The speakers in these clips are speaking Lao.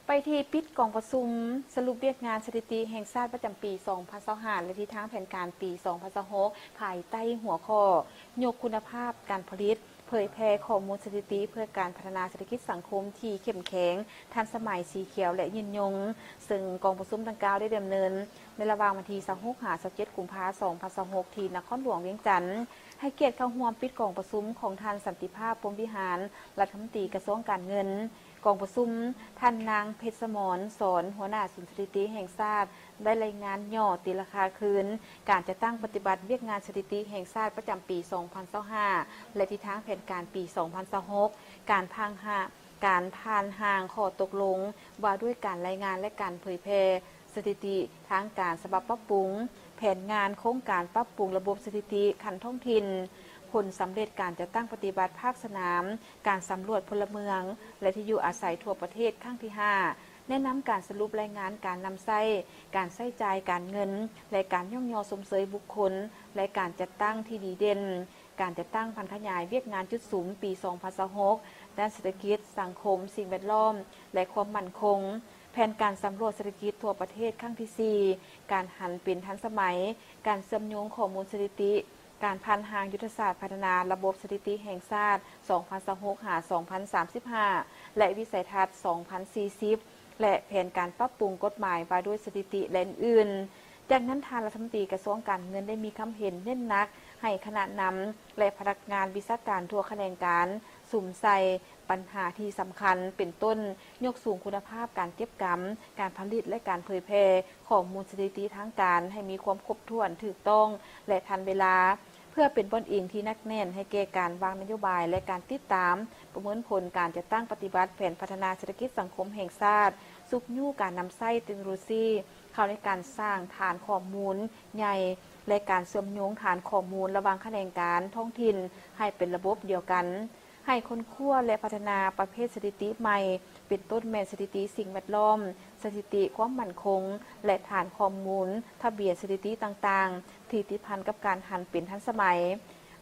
ໄປທີ່ປິດກອງປະຊຸມສະຫຼຸບວຽກງານສະຖິຕິແຫ່ງຊາດປະຈຳປີສອງພັນຊາວຫ້າ ແລະ ທິດທາງແຜນການປີສອງພັນຊາວຫົກ ພາຍໃຕ້ຫົວຂໍ້ ຍົກຄຸນນະພາບການຜະລິດ, ເຜີຍແຜ່ຂໍ້ມູນສະຖິຕິເພື່ອການພັດທະນາເສດຖະກິດສັງຄົມທີ່ເຂັ້ມແຂງ, ທັນສະໄໝ, ສີຂຽວ ແລະ ຍືນຍົງ, ເຊິ່ງກອງປະຊຸມດັ່ງກ່າວໄດ້ດຳເນີນໃນລະຫວ່າງວັນທີຊາວຫົກ ຫາ ຊາວເຈັດ ກຸມພາ ສອງພັນຊາວຫົກ ທີ່ນະຄອນຫຼວງວຽງຈັນ. ໃຫ້ກຽດເຂົ້າຮ່ວມປິດກອງປະຊຸມຂອງທ່ານ ສັນຕິພາບ ພົມວິຫານ ລັດຖະມົນຕີກະຊວງການເງິນ. ກອງປະຊຸມ, ທ່ານນາງ ເພັດສະໝອນ ສອນ ຫົວໜ້າສູນສະຖິຕິແຫ່ງຊາດ ໄດ້ລາຍງານຫຍໍ້ຕີລາຄາຄືນ ການຈັດຕັ້ງປະຕິບັດວຽກງານສະຖິຕິແຫ່ງຊາດປະຈຳປີສອງພັນຊາວຫ້າ ແລະ ທິດທາງແຜນການປີສອງພັນຊາວຫົກ, ການຜ່ານຮ່າງ ການຜ່ານຮ່າງຂໍ້ຕົກລົງວ່າດ້ວຍການລາຍງານ ແລະ ການເຜີຍແຜ່ສະຖິຕິທາງການສະບັບປັບປຸງ, ແຜນງານໂຄງການປັບປຸງລະບົບສະຖິຕິຂັ້ນທ້ອງຖິ່ນ, ຜົນສຳເລັດການຈັດຕັ້ງປະຕິບັດພາກສະໜາມ, ການສຳຫຼວດພົນລະເມືອງ ແລະ ທີ່ຢູ່ອາໄສທົ່ວປະເທດຄັ້ງທີຫ້າ, ແນະນຳການສະຫຼຸບລາຍງານການນຳໃຊ້, ການໃຊ້ຈ່າຍການເງິນ ແລະ ການຍ້ອງຍໍຊົມເຊີຍບຸກຄົນ ແລະ ການຈັດຕັ້ງທີ່ດີເດັ່ນ, ການຈັດຕັ້ງຜັນຂະຫຍາຍວຽກງານຈຸດສຸມປີສອງພັນຊາວຫົກ ດ້ານເສດຖະກິດ, ສັງຄົມ, ສິ່ງແວດລ້ອມ ແລະ ຄວາມໝັ້ນຄົງ, ແຜນການສຳຫຼວດເສດຖະກິດທົ່ວປະເທດຄັ້ງທີສີ່, ການຫັນເປັນທັນສະໄໝ, ການເຊື່ອມໂຍງຂໍ້ມູນສະຖິຕິ, ການຜ່ານຮ່າງຍຸດທະສາດພັດທະນາລະບົບສະຖິຕິແຫ່ງຊາດ ສອງພັນຊາວຫົກ ຫາ ສອງພັນສາມສິບຫ້າ ແລະ ວິໄສທັດ ສອງພັນສີ່ສິບ ແລະ ແຜນການປັບປຸງກົດໝາຍວ່າດ້ວຍສະຖິຕິ ແລະ ອື່ນໆ. ຈາກນັ້ນ, ທ່ານລັດຖະມົນຕີກະຊວງການເງິນໄດ້ມີຄຳເຫັນເນັ້ນໜັກໃຫ້ຄະນະນຳ ແລະ ພະນັກງານວິຊາການທົ່ວຂະແໜງການ ສຸມໃສ່ບັນຫາທີ່ສຳຄັນ ເປັນຕົ້ນ ຍົກສູງຄຸນນະພາບການເກັບກຳ, ການຜະລິດ ແລະ ການເຜີຍແຜ່ຂໍ້ມູນສະຖິຕິທາງການໃຫ້ມີຄວາມຄົບຖ້ວນ, ຖືກຕ້ອງ ແລະ ທັນເວລາ, ເພື່ອເປັນບ່ອນອີງທີ່ໜັກແໜ້ນໃຫ້ແກ່ການວາງນະໂຍບາຍ ແລະ ການຕິດຕາມປະເມີນຜົນການຈັດຕັ້ງປະຕິບັດແຜນພັດທະນາເສດຖະກິດສັງຄົມແຫ່ງຊາດ, ຊຸກຍູ້ການນຳໃຊ້ເຕັກໂນໂລຊີເຂົ້າໃນການສ້າງຖານຂໍ້ມູນໃຫຍ່ ແລະ ການເຊື່ອມໂຍງຖານຂໍ້ມູນລະຫວ່າງຂະແໜງການທ້ອງຖິ່ນໃຫ້ເປັນລະບົບດຽວກັນ. ໃຫ້ຄົ້ນຄວ້າ ແລະ ພັດທະນາປະເພດສະຖິຕິໃໝ່, ເປັນຕົ້ນແມ່ນສະຖິຕິສິ່ງແວດລ້ອມ, ສະຖິຕິຄວາມໝັ້ນຄົງ ແລະ ຖານຂໍ້ມູນທະບຽນສະຖິຕິຕ່າງໆ ທີ່ຕິດພັນກັບການຫັນເປັນທັນສະໄໝ.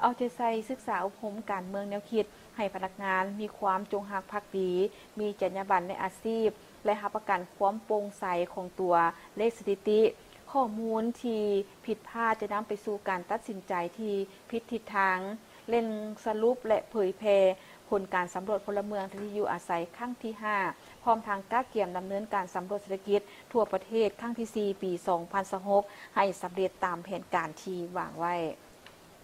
ເອົາໃຈໃສ່ສຶກສາອົບຮົມການເມືອງແນວຄິດ ໃຫ້ພະນັກງານມີຄວາມຈົງຮັກພັກດີ, ມີຈັນຍາບັນໃນອາຊີບ ແລະ ຮັບປະກັນຄວາມໂປ່ງໃສຂອງຕົວເລກສະຖິຕິ. ຂໍ້ມູນທີ່ຜິດພາດຈະນຳໄປສູ່ການຕັດສິນໃຈທີ່ຜິດທິດທາງ. ເລັ່ງສະຫຼຸບ ແລະ ເຜີຍແຜ່ຜົນການສຳຫຼວດພົນລະເມືອງ ແລະ ທີ່ຢູ່ອາໄສຄັ້ງທີຫ້າ ພ້ອມທັງກະກຽມດຳເນີນການສຳຫຼວດເສດຖະກິດທົ່ວປະເທດຄັ້ງທີສີ່ ປີສອງພັນຊາວຫົກ ໃຫ້ສຳເລັດຕາມແຜນການທີ່ວາງໄວ້.